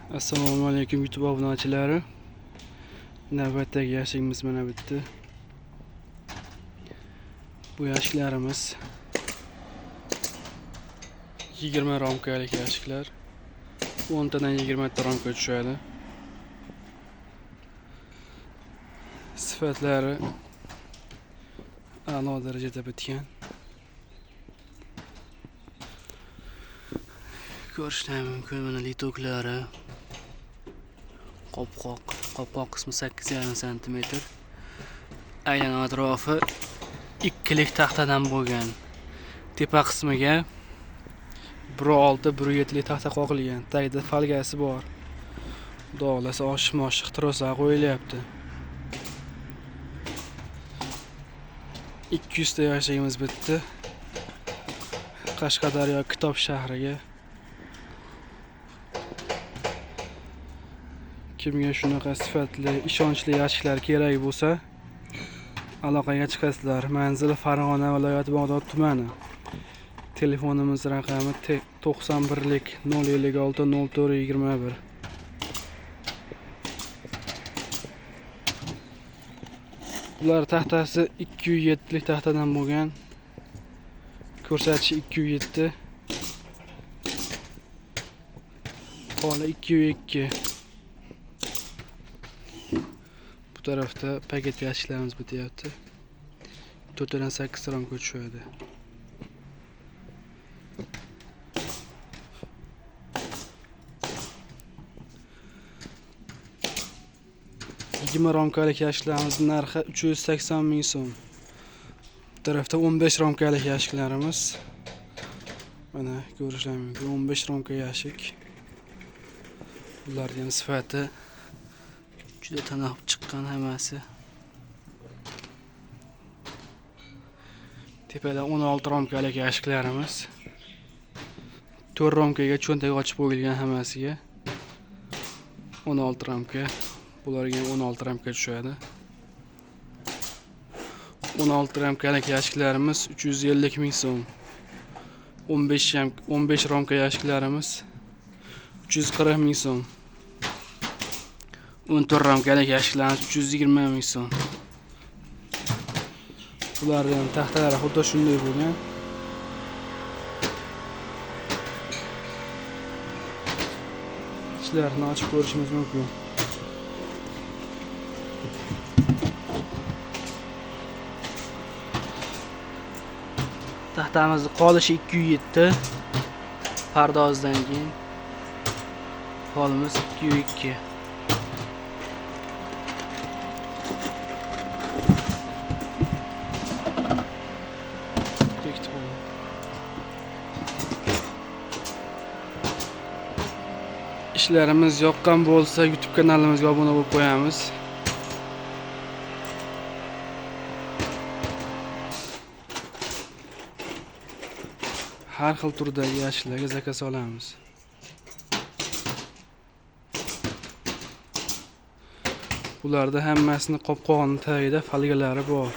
Assalomu alaykum YouTube obunachilari. Navbatdagi yashigimiz mana bitdi. Bu yashiklarimiz 20 romkalik yashiklar. 10 tadan 20 ta romka tushadi. Sifatlari a'lo darajada bitgan. Ko'rishlar mumkin, mana litoklari, qopqoq qismi 8,5 sm. Aynan atrofi ikkilik taxtadan bo'lgan. Tepa qismiga 1.6, 1.7lik taxta qoqilgan. Tagida folgasi bor. Xudo xohlasa oshiq-moshiq trosa qo'yilyapti. 200 ta yashigimiz bitdi. Qashqadaryo Kitob shahriga. Kimga shunaqa sifatli, ishonchli yashiklar kerak bo'lsa, aloqaga chiqasizlar. Manzil Farg'ona viloyati Bag'dod tumani. Telefonimiz raqami 91 056 04 21. Bular taxtasi 207lik taxtadan bo'lgan. Ko'rsatishi 207. Poli 202. Bu tarafda paket yashiklarimiz bityapti. 4 dan 8 romka tushadi. 20 romkalik yashiklarimiz narxi 380 ming so'm. Bu tarafda 15 romkalik yashiklarimiz. Mana ko'rishlar mumkin, 15 romka yashik. Bularning ham sifati juda tanob chiqqan hammasi. Tepada 16 romkalik yashiklarimiz. 4 romkaga cho'ntak ochib qo'yilgan hammasiga. 16 romka. Bularga 16 ramka tushadi. 16 ramkalik yashiklarimiz 350 ming so'm. 15 ramka yashiklarimiz 340 ming so'm. 14 ramkalik yashiklarimiz 320 ming so'm. Bularning ham taxtalari xuddi shunday bo'lgan. Ichlarini ochib ko'rishimiz mumkin. Taxtamizni qolishi 207. Pardozdan keyin polimiz 202. Bekitib qo'ying. Ishlarimiz yoqqan bo'lsa YouTube kanalimizga obuna bo'lib qo'yamiz. Har xil turdagi yashiklarga zakaz olamiz. Bularda hammasini qopqog'ini tagida folgalari bor.